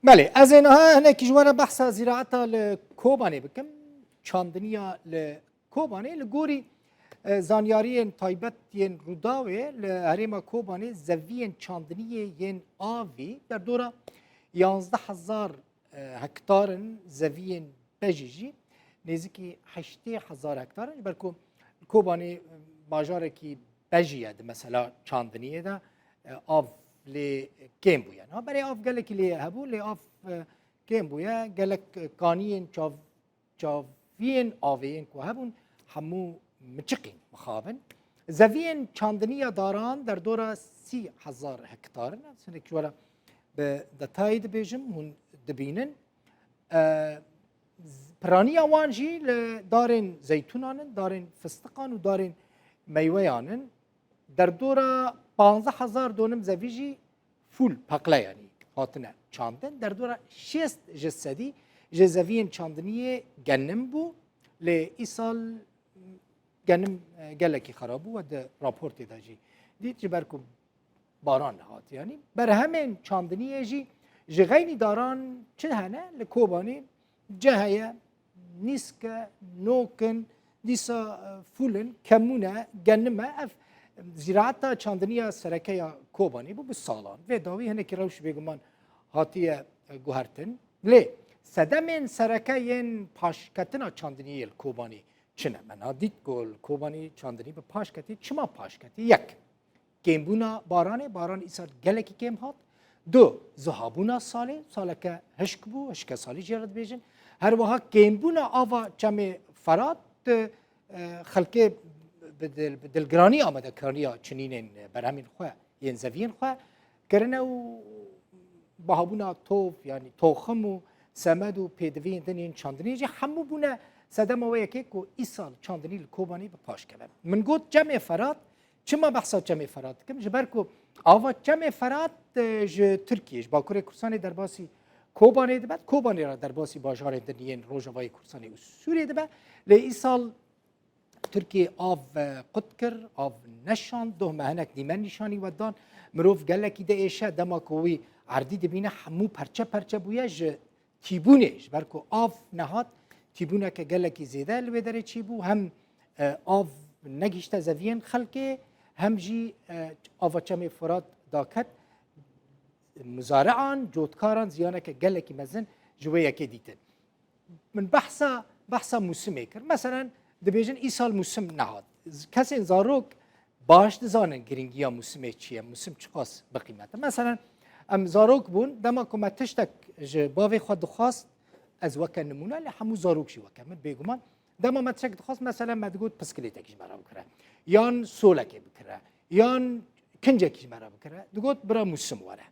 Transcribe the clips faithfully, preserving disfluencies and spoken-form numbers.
Belê, ez ê niha hinekî ji we re behsa zîraeta li Kobanê bikim. Çandiniya li Kobanê li gorî, e, zanyariyên taybet yên Rûdawê li herêma Kobanê zeviyên çandiniyê yên avî derdora yanzdeh hezar, e, hektar in, zeviyên bejî jî nêzîkî heştê hezar hektar in. Ji ber ku Kobanê, e, bajarekî bejî ye di mesela çandiniyê de, e, av lê kêm bûye. Ha, berê av gelekî lê hebû, lê av, e, kêm bûye. Gelek, e, kaniyên çav-, çaviyên avê yên ku hebûn, hemû miçiqîn, mixabin. Zeviyên çandiniya daran derdora sî hezar hektar in. Ez hinek ji we re bi detayî dibêjim, hûn dibînin. E, z-, piraniya wan jî li darên zeytûnan in, darên fistiqan û darên meyweyan in. Derdora panzdeh hezar donim zevî jî fûl, peqle yanî, hatine çandin. Derdora şêst ji sedî ji zeviyên çandiniyê genim bû. Lê îsal genim, e, gelekî xerab bû, we di raportê de jî dît, ji ber ku baran nehat. Yanî berhemên çandiniyê jî ji xeynî daran çi hene li Kobanê, ce heye, nîsk e, nok in, dîsa, e, fûl in, kemûn e, genim e. Ev zîraeta çandiniya sereke ya Kobanê bû bi salan. Vê dawî hinekî rewş bêguman hatiye, e, guhertin. Lê sedemên sereke yên paşketina çandiniyê li Kobanê çi ne? Me niha dît ku li Kobanê çandinî bi paş ketî. Çima paş ketî? Yek, kêmbûna baranê, baran îsal gelekî kêm hat. Du, zihabûna salê, saleke hişk bû, hişke salî jê re dibêjin. Her wiha kêmbûna ava çemê Ferat, e, xelkê bi dil-, bi dilgiranî amadekariya çinînên berhemên xwe yên zeviyên xwe kirine û bahabûna tov, yanî toxim û semed û pêdiviyên din yên çandiniyê jî hemû bûne sedema wê yekê ku îsal çandinî li Kobanê bi paş keve. Min got çemê Ferat, çima behsa çemê Ferat dikim? Ji ber ku ava çemê Ferat, e, ji Tirkiyê, ji Bakurê Kurdistanê derbasî Kobanê dibe, Kobanê re derbasî bajarên din yên Rojavayê Kurdistanê û Sûriyê dibe. Lê îsal Tirkiyê av, e, qut kir, av neşand, doh me hinek dîmen nîşanî we dan. Mirov gelekî diêşe, dema ku wî erdî dibîne hemû perçe perçe bûye ji tîbûnê, ji ber ku av nehat, tîbûneke gelekî zêde li wê derê çêbû, hem, e, av negihîşte zeviyên xelkê, hem jî, e, ava çemê Firat daket, muzarian, cotkaran ziyaneke gelekî mezin ji wê yekê dîtin. Min behsa, behsa mûsimê kir. Meselen, dibêjin, îsal mûsim nehat. Z-, kesên zarok baş dizanin girîngiya mûsimê çi ye, mûsim çiqas biqîmet e. Meselen, em zarok bûn, dema ku me tiştek ji bavê xwe dixwast, ez weke nimûne, lê hemû zarok jî weke min, bêguman. Dema me tiştek dixwast, meselen, me digot, piskilêtek ji me re bikire, yan solekê bikire, yan kincekî ji me re bikire, digot, bira mûsim were.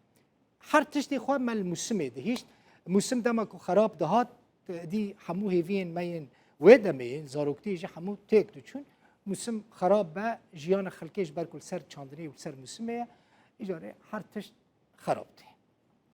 Her tiştê xwe me li mûsimê dihişt. Mûsim dema ku xerab dihat, dî hemû hêviyên me yên wê demê yên zaroktiyê jî hemû têk diçûn. Mûsim xerab be, jiyana xelkê ji ber ku li ser çandinê û li ser mûsimê ye, îcarê her tişt xerab tê.